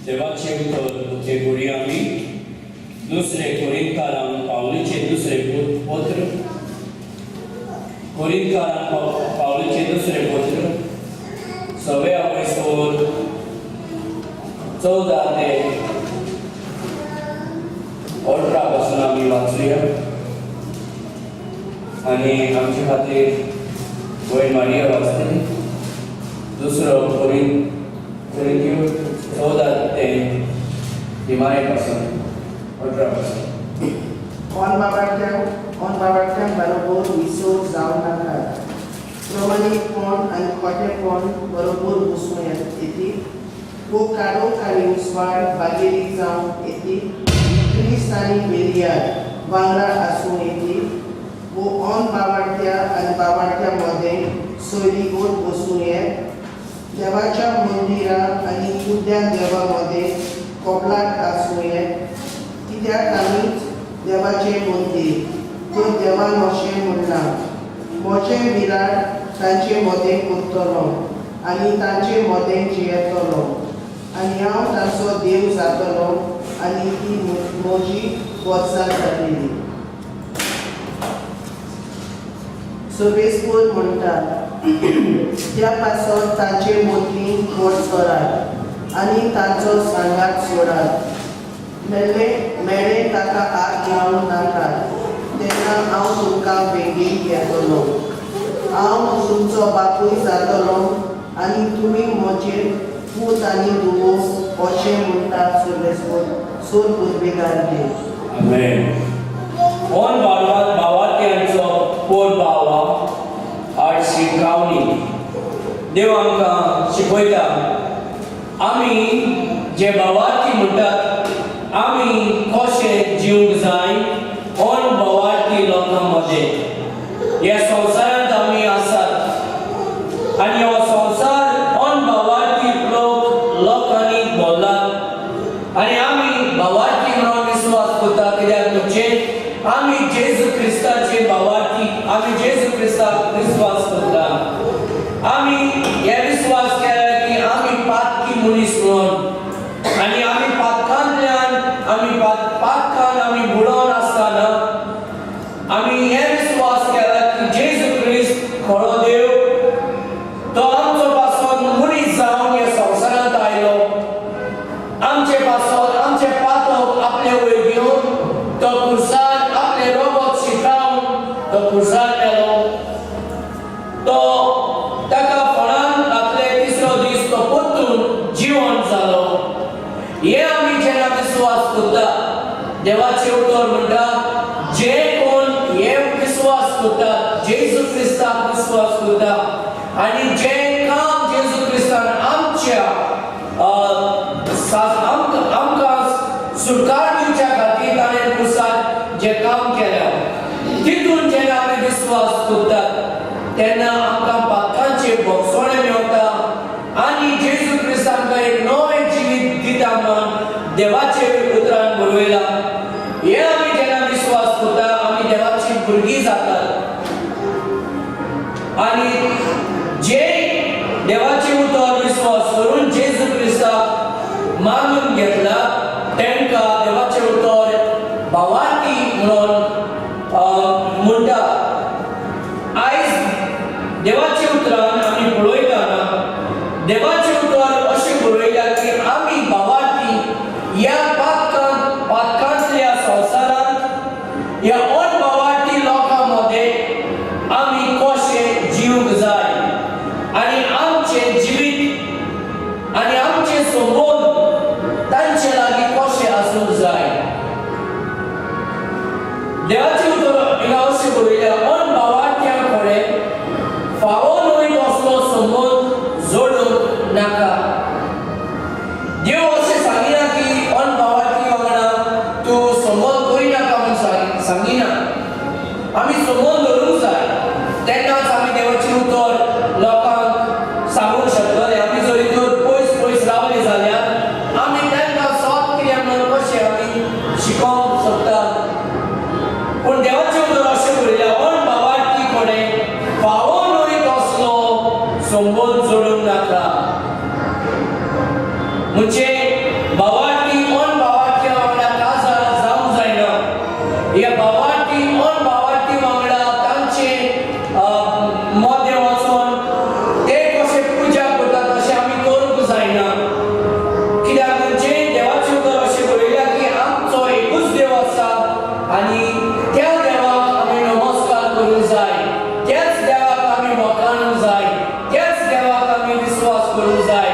देवाचें उतर उक्तें करुया आमी दुसरें कोरिंतकारांक पावलीचें दुसरें पत्र, कोरिंतकारांक पावलीचें दुसरें पत्र सव्या वयसर 14 ते 18 पासून आमी वाचुया आनी आमचे खातीर भयण मारिया वाचतली. दुसरो कोरिंथियो 14 ते निमाणे पासून 18 पासून. कोण बाबाट्यां बरोबर विसर जावं नाकात. प्रमाणीकपण आनी खोटेपण बरोबर बसूं येती वो काडूंक आनी उस्वाड बागेली जावं येती. क्रिस्त आनी बेलियार वांगडा आसूं येती वो ऑन बाबाट्या आनी बाबाट्या मदें सोयरीगत बसूं येत. देवाच्या मंदिरा आनी कुड्ड्या देवा मदें कबलात आसूं येत, कित्याक आमीच देवाचें मंदीर. तर देवान अशें म्हणलां, म्हजें विराट तांचे मदें करतलो आनी तांचे मदें जियेतलो आनी हांव तांचो देव जातलो आनी ती म्हजी वर्सां जातली. सोबेस्पोर म्हणटा, त्या पासत तांचे मदीं फट करात आनी तांचो सांगात सोडात. मेल्ले मेळे ताका हात लावं नाकात, तेन्ना हांव तुमकां बेगीन येतलो. हांव तुमचो बापूय जातलो आनी तुमी म्हजे पूत आनी धुवो, अशें म्हणटा सोलेस्पोर सोर पुर्वेदार देव. आमेन. कोण भावार्थ्यांचो पोट भावा आड शिकावणी. देव आमकां शिकयता, आमी जे भावार्थी म्हणटात, आमी कशें जिवंक जाय कोण भावार्थी लोकां मदें. ह्या संवसारांत आमी आसात आनी हो संवसार कोण भावार्थी लोक लोकांनी भरलात आनी आमी भावार्थी म्हणून विस्वास करता, कित्याक म्हणजे आमी जेजू क्रिस्ताचे भावार्थी. आमी जेजू क्रिस्ताक विस्वास करता. आमी हे विस्वास केला की आमी पातकी मनीस म्हणून आनी आमी पातकांतल्यान आमी पातकान आमी बुडोवन आसतना आमी हे विस्वास केला की जेजू क्रिस्त खरो देव, तो आमचो पासून मनीस जावन ह्या संवसारांत आयलो. आमचे पासून आमचे पातक आपले वयर घेवन तो खुर्सार आपले रोगत शिकावन तो खुर्सार मेलो. तो ताका फळान घातले, तिसरो दीस तो परतून जिवन जालो. हे आमी जेन्ना विस्वास करता, देवाचे उतर म्हणटा, जे कोण हे विस्वास करता, जेजू क्रिस्ताक विस्वास करता आनी जे काम जेजू क्रिस्तान आमच्या आमकां सुटकार दिवच्या खातीर ताणें खुर्सार जे काम केल्या, तितून जेन्ना आमी विस्वास करतात तेन्ना आमकां पातकांचे भोगसणे मेवता आनी जेजू क्रिस्त आमकां एक नवें जिवीत दिता म्हण देवाचे उतरान बरयला. हे आमी जेन्ना विस्वास करता, आमी देवाची भुरगीं जातात आनी जे देवाचे उतर विस्वास करून जेजू क्रिस्ताक मानून घेतला तांकां देवाचें उतर भावार्थी म्हणून म्हणटा. आयज देवाच्या उतरान आमी पळयतना देवाचें उतर अशें बरयलां की आमी भावार्थी ह्या पातकांतल्या संवसारांत ह्या अनभावार्थी लोकां मदें आमी कशें जिवंक जाय आनी आमचें जिवीत आनी आमचें संबंद तांचे लागीं कशें आसूंक जाय. देवाचें उतर हिंगा अशें बरयलां. संबंद जोडूंक नाका. म्हणजे भावार्थी अन भावार्थी वांगडा काजार जावंक जायना. ह्या भावार्थी अन भावार्थी वांगडा तांचे मदें वचोन ते कशे पुजा करतात तशें आमी करूंक जायना. कित्याक म्हणजे देवाचें उतर अशें बरयलां की आमचो एकूच देव आसा आनी त्या देवाक आमी नमस्कार करूंक जाय, त्याच देवाक आमी वखाणूंक जाय, त्याच देवाक आमी विस्वास करूंक जाय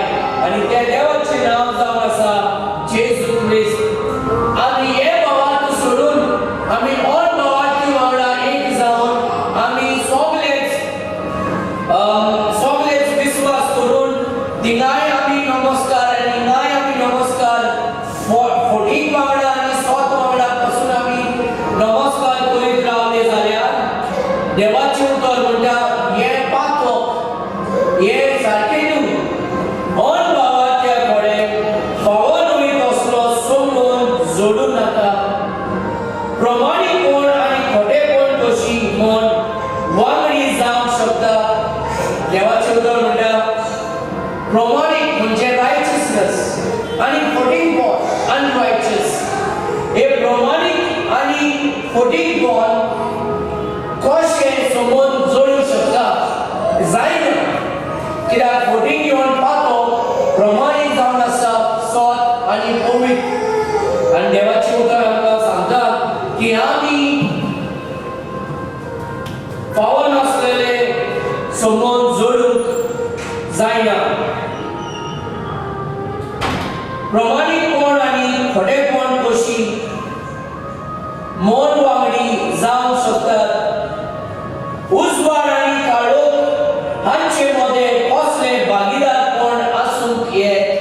आनी त्या देवाचें नांव जावन आसा जेजू क्रिस्त. आनी हे भावार्थ सोडून आमी अन भावार्थी वांगडा एक जावन आमी सगळेच सगळेच विस्वास करून तिंगाय आमी नमस्कार आनी हिंगाय आमी नमस्कार, फोटीक वांगडा आनी सोत वांगडा पासून आमी नमस्कार करीत रावले जाल्यार देवाचें उतर म्हणटा हें पातक, हें सारकें न्हू. अन भावार्थ्या कडेन फावो न्हय तसलो संबंद जोडूं नाका. प्रमाणीकपण आनी खोटेपण कशी म्हण वांगडी जावंक शकता? देवाचें उतर म्हणटा प्रमाणीक म्हणजे रायचियसनस आनी फटींगपण अनरायचियस. हे प्रमाणीक आनी फटींगपण कशें संबंद जोडूंक शकता? जायना. कित्याक फटींग येवन पातो, प्रमाणीक जावन आसा सत आनी पवित्र. आनी देवाचें उतर आमकां सांगता की आमी फावो नासलेले संबंद जोडूंक जायना. प्रमाणीकपण आनी खोटेपण कशी मन वांगडी जावंक शकतात? उजवाड आनी काळोख हांचे मदें कसलें भागीदारपण आसूंक येत?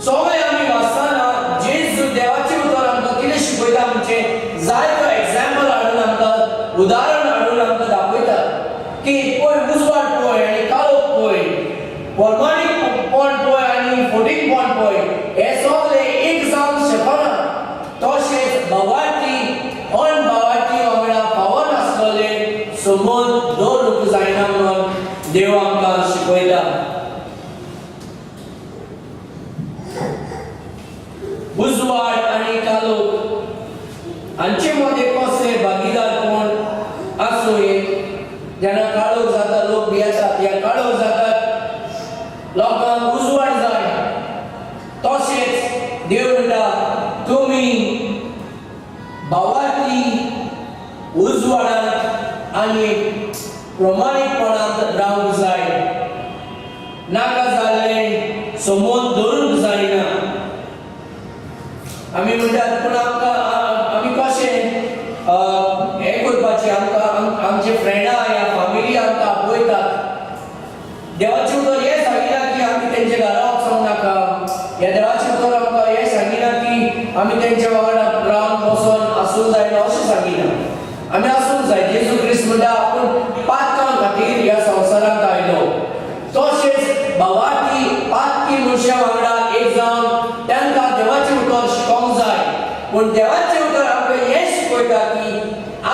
सगळें आमी वाचतना जेजू देवाचें उतर आमकां कितें शिकयता म्हणजे जायतो एग्जाम्पल हाडून आमकां, उदाहरण हाडून आमकां दाखयता की पळय उजवाड पळय आनी काळोख पळय, प्रमाणीकपण पळय आनी फटींगपण पळय, हे सगळे एक जावंक शकना. तशेंच भावार्थी अन भावार्थी वांगडा फावो नासलेले संबंद दवरूंक जायना म्हणून देव आमकां शिकयता. उजवाड आनी काळोख हांचे मदें कसलें भागीदारपण आसूं येत? जेन्ना काळोख जाता लोक भियेतात, ह्या काळोख जातात लोकांक उजवाड जाय. तशेंच देव म्हणटा तुमी भावार्थी उजवाडांत आनी प्रमाणीकपणांत रावंक जाय, नाका जाल्लें संबंद धरूंक जायना. आमी म्हणटात पूण आमकां आमी कशें हें करपाचें? आमकां आमचे फ्रेंडां या फामिली आमकां आपयतात. देवाचें उतर हें सांगिना की आमी तेंच्या घरा वचोंक नाका, ह्या देवाचें उतर आमकां हें सांगिना की आमी तेंच्या वांगडा रावन बसोन आसूंक जायना, अशें सांगिना. आमी आसूंक जाय. जेजू क्रिस्त म्हणटा आपूण पातकां खातीर ह्या संवसारांत आयलो. तशेंच भावार्थी पातकी मनशां वांगडा एक जावन तांकां देवाचें उतर शिकोवंक जाय. पूण देवाचें उतर आमकां हें शिकयता की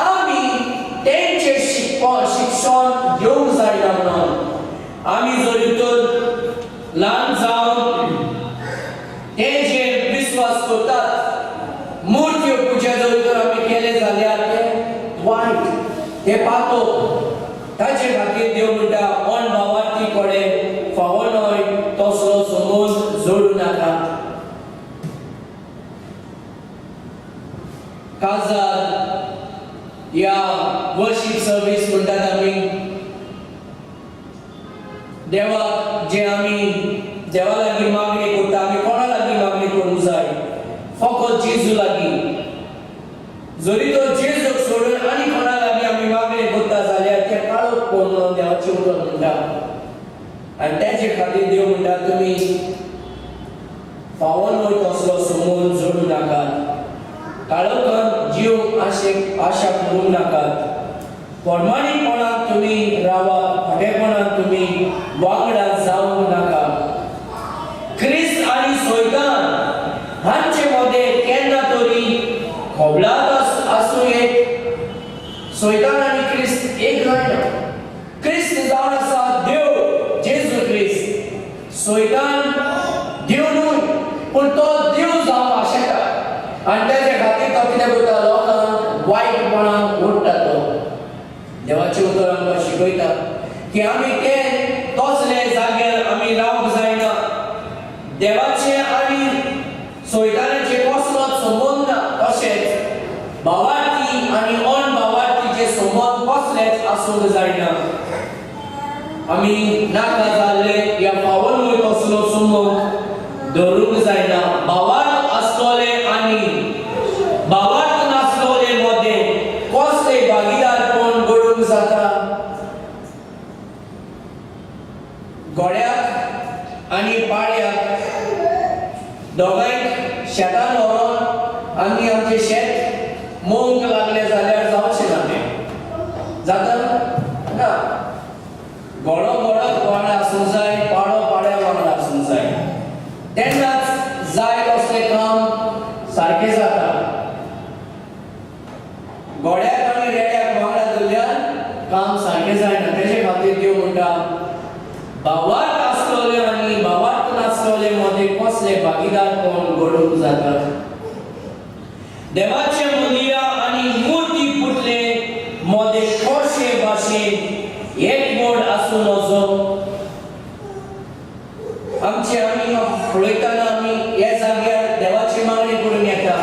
आमी तेंचें शिक्षण घेवंक जायना म्हणून. आमी जरी तर ल्हान जावन ते जे विस्वास करतात, मुर्त्यो पुजा जरी तर आमी केले जाल्यार ते वायट, ते पातक. ताचे खातीर देव म्हणटा अन भावार्थी कडेन फावो न्हय तसलो संबंद जोडूं नाका. काजार या वर्शीप सर्वीस म्हणटात आमी, देवाक जे आमी देवा लागीं मागणी करता, आमी कोणा लागीं मागणी करूंक जाय? फकत जेजू लागीं. जरी तो जेजूक सोडून आनी कोणा लागीं आमी मागणी करता जाल्यार ते काळोख म्हणून देवाचें उतर म्हणटा. आनी तेजे खातीर देव म्हणटा तुमी फावो न्हय तसलो संबंद जोडूं नाकात, काळोखान जीव आशेक आशा करूंक नाकात. प्रमाणीकपणान तुमी रावात, खोटेपणान तुमी वांगडा जावंक नाका. क्रिस्त आनी सैतान हांचे मदें केन्ना तरी खबलात आसूं येत. सैतान आनी क्रिस्त एक जायना. क्रिस्त जावन आसा की आमी ते तसले जाग्यार आमी रावंक जायना. देवाचे आनी सोयतानाचे कसलोच संबंद ना, तशेंच भावार्थी आनी अनभावार्थीचे संबंद कसलेच आसूंक जायना. आमी नाका जाल्ले या फावो न्हय तसलो संबंद धरूंक जायना. भावार्थ आसतले आनी भावार्थ नासतले मदें कसले भागीदारपण घडूंक जाता? घोड्याक आनी पाड्याक दोगांयक शेतान व्हरोन आमी आमचें शेत मोवंक लागलें जाल्यार जावचें ना. तें जाता ना. घोडो घोड्याक वांगडा आसूंक जाय, पाडो पाड्या वांगडा आसूंक जाय, तेन्नाच जाय तसलें काम सारकें जाता. घोड्याक आनी रेड्याक वांगडा धरल्यार काम सारकें जायना. तेजे खातीर देव म्हणटा, भावार्थ आसतले आनी भावार्थ नासतले मदें कसले भागीदारपण घडूंक जाता? देवाचे मंदिरा आनी मुर्ती पुतले मदें कशे भाशेन एकमोड आसूं नजो? आमचे आमी पळयतना आमी ह्या जाग्यार देवाची मागणी करून येता,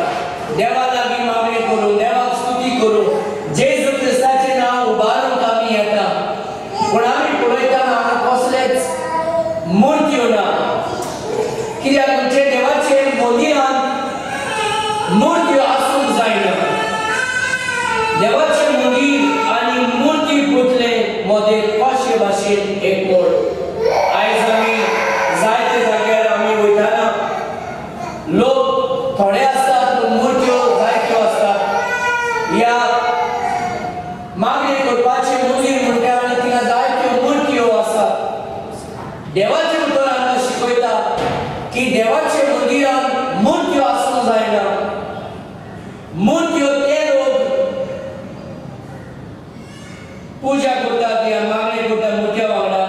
देवा लागीं मागणी करून, देवाक स्तुती करून, जेजू क्रिस्ताचें नांव उबारूंक आमी येता. पूण आमी पळयतना हांगा कसलेच मुर्त्यो ना. कित्याक म्हणजे देवाचे मंदिरांत मुर्त्यो आसूंक जायना. देवाचे मंदीर आनी मुर्ती पुतले मदें कशे भाशेन एकमोड? आयज आमी जायते जाग्यार आमी वयतना लोक थोडे आसतात पूण मुर्त्यो जायत्यो आसतात. ह्या मागणी करपाचे मंदीर म्हणटा आनी थिंगा जायत्यो मुर्त्यो आसात. देवाचें उतर आमकां शिकयता की देवाचे मंदिरांत मुर्त्यो आसूंक जायना. मुर्त्यो ते लोक पुजा करतात या मागणी करतात मुर्त्या वांगडा,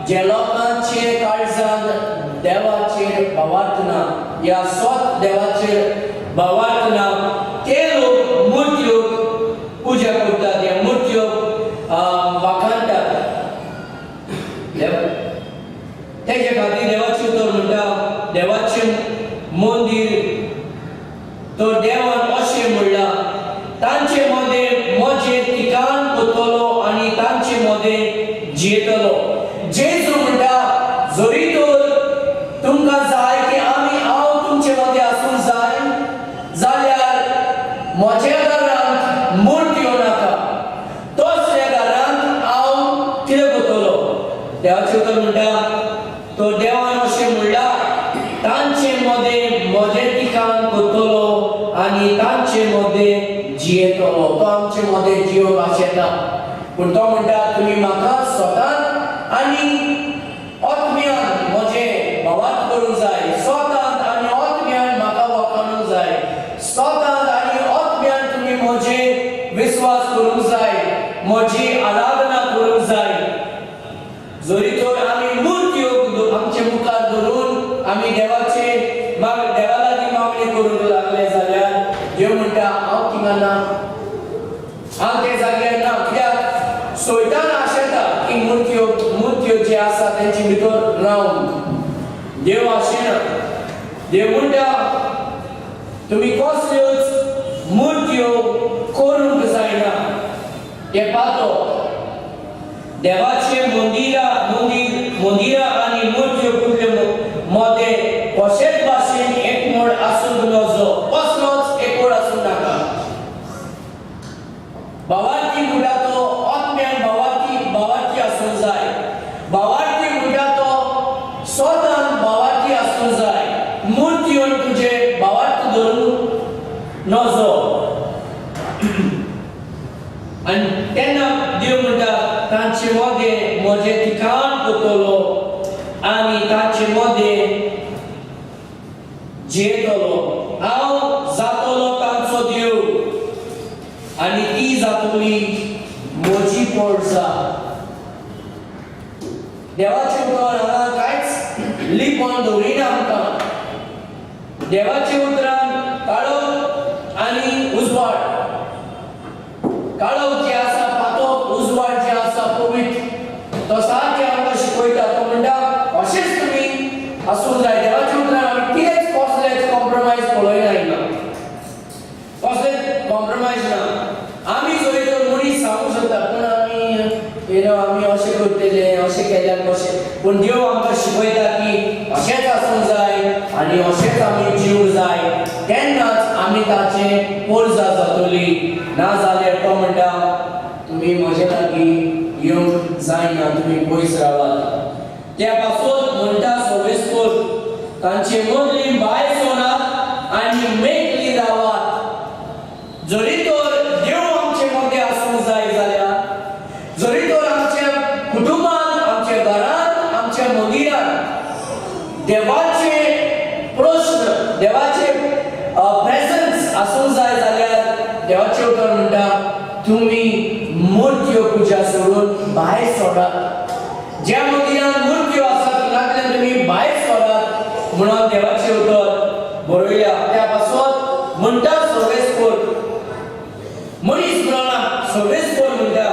जे लोकांचे काळजांत देवाचेर भावार्थ ना या स्वत देवाचेर भावार्थ ना, ते लोक मुर्त्यो पुजा करतात या मुर्त्यो वाखाणटात. तेजे खातीर देवाचें उतर म्हणटा, देवाचें मंदीर तर देवान अशें म्हणलां, तांचे मदें म्हजें ठिकाण करतलो आनी तांचे मदें जियेतलो. जेजू म्हणटा, जरी तर तुमकां जाय की आमी हांव तुमचे मदें आसूंक जाय जाल्यार म्हज्या घरांत मुर्त्यो नाका. तसल्या घरांत हांव कितें करतलो? देवाचें उतर म्हणटा, तो देवान अशें म्हणलां, तांचे मदें म्हजें ठिकाण करतलो आनी तांचे मदें जियेतलो. तो आमचे मदें जियोंक आशेता, पूण तो म्हणटा, तुमी म्हाका स्वतान आनी आत्म्यान म्हजें भावार्थ करूंक जाय. स्वतान आनी आत्म्यान म्हाका वखाणूंक जाय. स्वतान आनी आत्म्यान तुमी म्हजे विस्वास करूंक जाय, म्हजी आराधना करूंक जाय. जरी तर आमी मुर्त्यो आमचे मुखार धरून आमी देवाचे देवा लागीं मागणी करूंक लागले जाल्यार देव म्हणटा, हांव थिंगा ना, हांव ते जाग्यार ना. कित्याक सोयतान आशेता की मुर्त्यो मुर्त्यो जे आसा तेंचे भितर रावंक. देव आशेना. देव म्हणटा, तुमी कसल्योच मुर्त्यो करूंक जायना. ते पातो देवाचे मंदिरा मंदीर मंदिरा आनी मुर्त्यो पुतले मदें कशेच भाशेन एकमोड आसूंक नजो. कसलोच एकमोड आसूंक नाका. भावार्थी म्हणटा तो आत्म्यान भावार्थी भावार्थी आसूंक जाय. भावार्थी म्हणटा तो स्वतान भावार्थी आसूंक जाय. मुर्त्योन तुजे भावार्थ धरूंक नजो. आनी तेन्ना देव म्हणटा, तांचे मदें म्हजें ठिकाण करतलो आनी तांचे मदें जियेतलो. हांव जातलो तांचो देव आनी ती जातली म्हजी पोळसा. देवाचें उतर हांगा कांयच लिपोवन दवरिना आमकां. देवाच्या उतरान काळोख आनी उजवाड, काळोख जे आसा पातोक, उजवाड जे आसा पवित्र, तो अशेंच तुमी आसूंक जाय. देवाच्या उतरान आमी कितेंच कसलेच कॉम्प्रोमायज पळयना हिंगा, कसलेच कॉम्प्रोमायज ना. आमी जरी तर मनीस सांगूंक शकता, पूण आमी you know आमी अशें करतले, अशें केल्यार कशें? पूण देव आमकां शिकयता की अशेंच आसूंक जाय आनी अशेंच आमी जिवंक जाय, तेन्नाच आमी ताचे पोरजा जातली. ना जाल्यार तो म्हणटा, तुमी म्हजे लागीं येवंक जायना, तुमी पयस रावात. त्या पासून म्हणटा सवेस्कोर, तांचे मदली भायर सोडात आनी मेकली रावात. जरी तर देव आमचे मदें आसूंक जाय जाल्यार, जरी तर आमच्या कुटुंबात, आमच्या घरांत, आमच्या मंदिरात देवाचे प्रश्न, देवाचे प्रेझन्स आसूंक जाय जाल्यार, देवाचें उतर म्हणटा, तुमी मुर्त्यो पुजा सोडून भायर सोडात. ज्या मंदिरात मुर्त्यो आसात तितूंतल्यान तुमी भायर सोडात म्हणून देवाचें उतर बरयल्या. त्या पासून म्हणटा सर्वेस्पोर, मनीस म्हणा सर्वेस्पोर म्हणटा,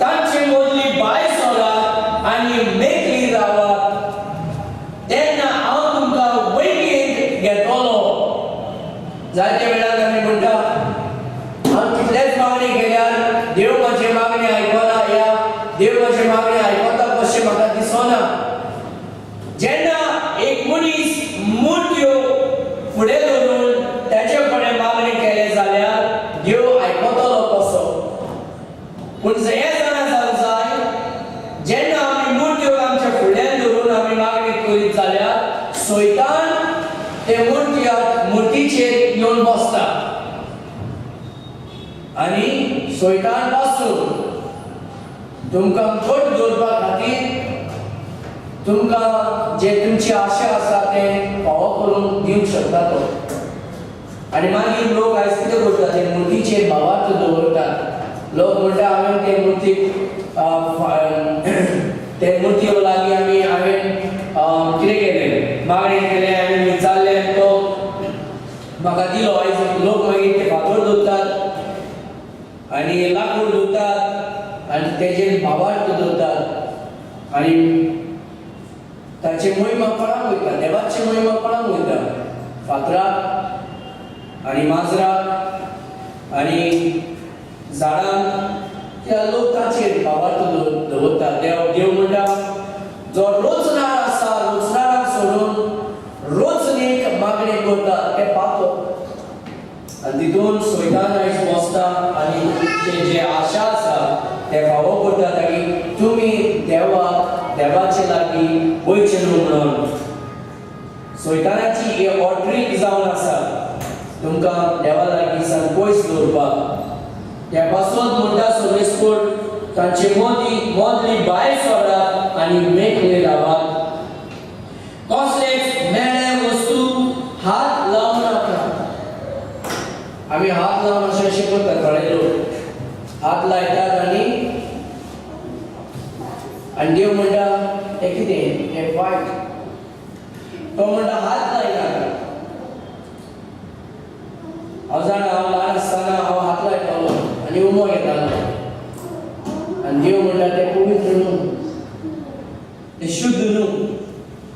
तांचे मदली भायर सोडात आनी मेकली रावात, तेन्ना हांव तुमकां वैगेंत घेतलो. जायते वेळार आमी म्हणटा, हांव कितलेच मागणी केल्यार देव म्हजे मागणी आयकना, या देव म्हजे मागणी आयकता कशें म्हाका दिसना. जेन्ना एक मनीस मुर्त्यो फुडें धरून ताचे कडेन मागणी केले जाल्यार देव आयकतलो कसो? पूण हें जाणा जावंक जाय, जेन्ना आमी मुर्त्यो आमच्या फुडल्यान धरून आमी मागणी करीत जाल्यार सैतान ते मुर्तीचेर येवन बसता आनी सैतान पासून तुमकां घट दवरपा खातीर तुमकां जे तुमची आशा आसा तें फावो करून दिवंक शकता तो. आनी मागीर लोक आयज कितें करता? ते मुर्तीचेर भावार्थ दवरतात. लोक म्हणटा, हांवें ते मुर्तीक, ते मुर्ती लागीं आमी हांवें कितें केलें, मागणें केलें, हांवें विचारलें आनी तो म्हाका दिलो. आयज लोक मागीर ते फातर दवरतात आनी लाकूड दवरतात आनी तेजेर भावार्थ दवरतात आनी ताची मोहिमा कोणाक वयता? देवाची मोहिमा कोणाक वयता? फातराक आनी माजराक आनी झाडांक. त्या लोक ताचेर भावार्थ दवरतात. देव देव म्हणटा, जो रोचणार आसा, रोचणाराक सोडून रोचणेक मागणी करता ते पातक. आनी तितून सैतान आयज बसता आनी तुमचे जे आशा आसा ते फावो करता, ताकी तुमी देवाक, देवाचे लागीं वयचे न्हू म्हणून. सैतानाची ही ऑट्रीक जावन आसा तुमकां देवा लागीं सावन पयस दवरपाक. त्या पासून म्हणटा सर्वेस्पोर, तांचे मदीं मदली भायर सोडात आनी मेकळे रावात. कसलेच मेळे वस्तू हात लावं नाका. आमी हात लावन अशें अशें करता. थोडे लोक हात लायतात आनी आनी देव म्हणटा, तें कितें? हें वायट. तो म्हणटा, हात लायनाका. हांव जाणा, हांव ल्हान आसतना हांव हात लायतालो आनी उमो घेतालो. आनी देव म्हणटा, तें पवित्र न्हू, तें शुद्ध न्हू,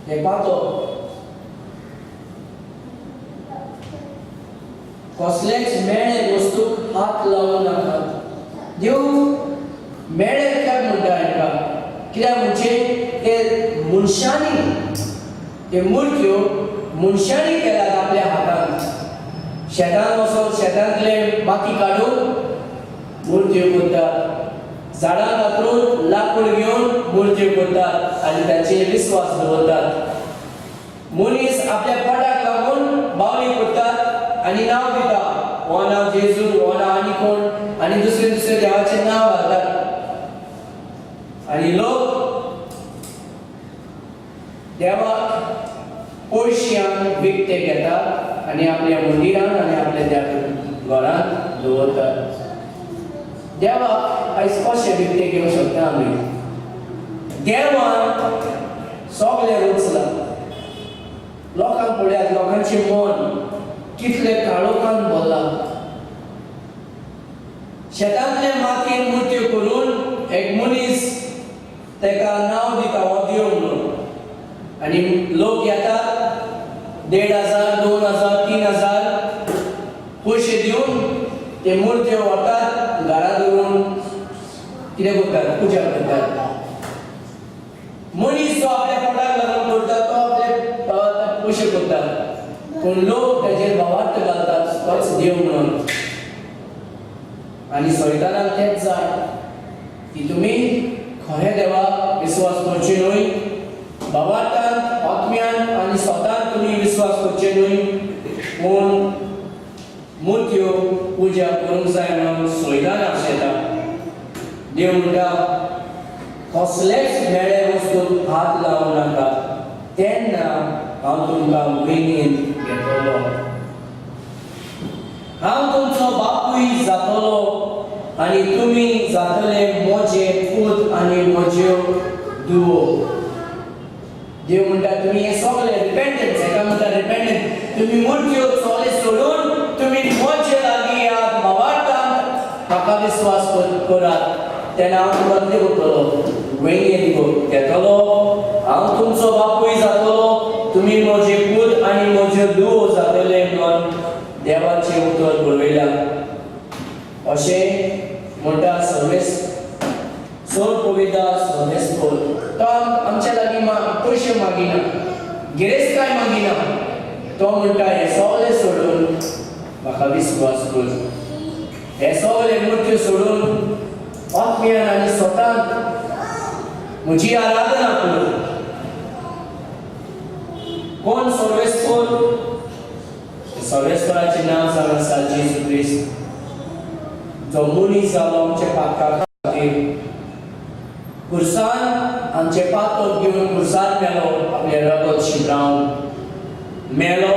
तें पातक. कसलेच मेळे वस्तूक हात लावूं नाकात. देव मेळे कित्याक म्हणटा हांकां? कित्याक म्हणजे ते मनशांनी, ते मुर्त्यो मनशांनी केल्यात आपल्या हातान. शेतान वचोन शेतांतले माती काडून मुर्त्यो करतात, झाडां कातरून लाकूड घेवन मुर्त्यो करतात आनी ताचेर विस्वास दवरतात. मनीस आपल्या पोटाक लागून बावली करतात आनी नांव दिता, हो नांव जेजू, हो नांव आनी कोण, आनी दुसरे दुसरे देवाचें नांव घालतात आनी लोक देवाक पयश्यान विकते घेतात आनी आपल्या मंदिरान आनी आपल्या घरांत दवरतात. देवाक आयज कशें विकते घेवंक शकता आमी? देवान सगळें रचलां. लोकांक पळयात, लोकांचें मन कितले काळोखान भरलां. शेतांतले मातयेन मुर्त्यो करून एक मनीस ताका नांव दिता, हो देव म्हणून. आनी लोक येतात 1500, 2000, 3000 पयशे दिवन ते मुर्त्यो व्हरतात, घरा दवरून कितें करतात, पुजा करतात. मनीस जो आपल्या पोटाक लागून करता तो आपले पयशे करता, पूण लोक ताजेर भावार्थ घालतात तोच देव म्हणून. आनी सैतानाक तेंच जाय की तुमी खऱ्या देवाक विस्वास करचे न्हय, भावार्थान, आत्म्यान आनी स्वतान तुमी विस्वास करचे न्हय, पूण मुर्त्यो पुजा करूंक जाय म्हणून सैतान आशेता. देव म्हणटा, कसलेच म्हेळे वस्तूक हात लावं नाका, तेन्ना हांव तुमकां वेंगेंत घेतलो. हांव तुमचो बापूय जातलो आनी तुमी जातले म्हजे पूत आनी म्हज्यो धुवो. देव म्हणटा, तुमी हे सगळे रिपेंटन्स, हेका म्हणटा रिपेंटन्स. तुमी मुर्त्यो सगळे सोडून तुमी म्हजे लागीं येयात, भावार्थान म्हाका विस्वास करात, तेन्ना हांव तुमकां कितें करतलो? वेंगेंत घेतलो. हांव तुमचो बापूय जातलो, तुमी म्हजे पूत आनी म्हज्यो धुवो जातले म्हणून देवाचें उतर बरयलां. अशें म्हणटा सर्वेस सोड पविदा सर्वेस्पोर. तो आमच्या लागीं पयशे मागिना, गिरेस्तकाय मागिना. तो म्हणटा, हे सगळे सोडून म्हाका विस्वास कर. हे सगळे मुर्त्यो सोडून आत्म्यान आनी स्वतान म्हजी आराधना कर. कोण सर्वेस्पोर? सर्वेस्पराचें नांव जावन आसा जेजू क्रिस्त, जो मनीस जालो आमच्या पातका खातीर, खुर्सान आमचे पातक घेवन खुर्सार मेलो, आपलें रगत शिंपडावन मेलो.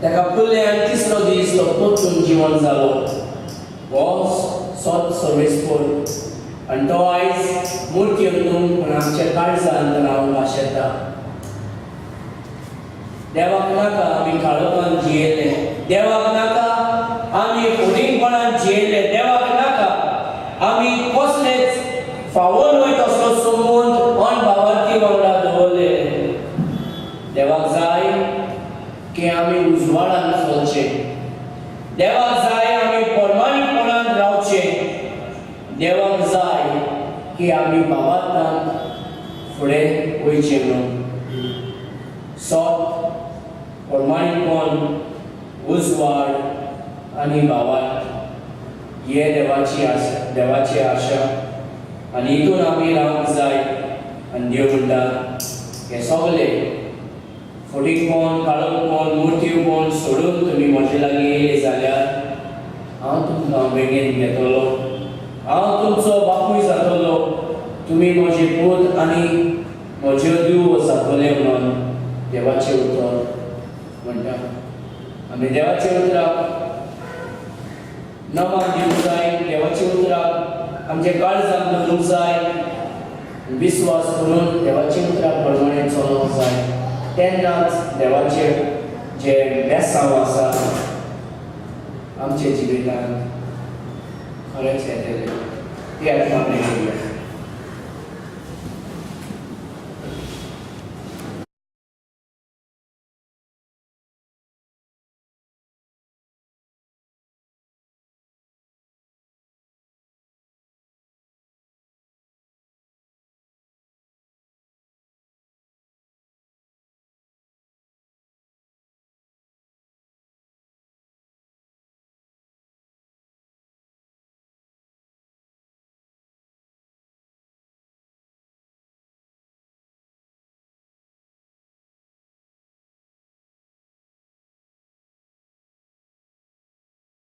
ताका पुरलें आनी तिसरो दीस तो परतून जिवन जालो. हो सत सर्वेस्पोर आनी तो आयज मुर्त्यो न्हू, पूण आमच्या काळजांत रावंक आशेता. देवाक नाका आमी काळोखान जियेले, देवाक नाका आमी फटींगपणान जियेले, देवाक नाका आमी कसलेच फावो न्हय तसलो संबंद अनभावार्थी वांगडा दवरले. देवाक जाय की आमी उजवाडान चलचे. देवाक जाय आमी प्रमाणीकपणान रावचे. देवाक जाय की आमी भावार्थान फुडें वयचे म्हणून. सत, प्रमाणीकपण, उजवाड आनी भावार्थ हे देवाची आशा, देवाची आशा आनी हितून आमी रावंक जाय. आनी देव म्हणटा, हे सगळे फटींगपण, काळोखपण, मुर्तीपण सोडून तुमी म्हजे लागीं येयले जाल्यार हांव तुमकां वेंगेंत घेतलो. हांव तुमचो बापूय जातलो, तुमी म्हजे पूत आनी म्हज्यो धुवो जातले म्हणून देवाचें उतर म्हणटा. आमी देवाच्या उतराक नमान दिवंक जाय, देवाच्या उतराक आमच्या काळजान दवरूंक जाय, विस्वास करून देवाच्या उतरा प्रमाणे चलोवंक जाय. तेन्नाच देवाचे जे बेसांव आसा आमच्या जिवितांत खरेंच येतलें. ती आतां आपणें करुया.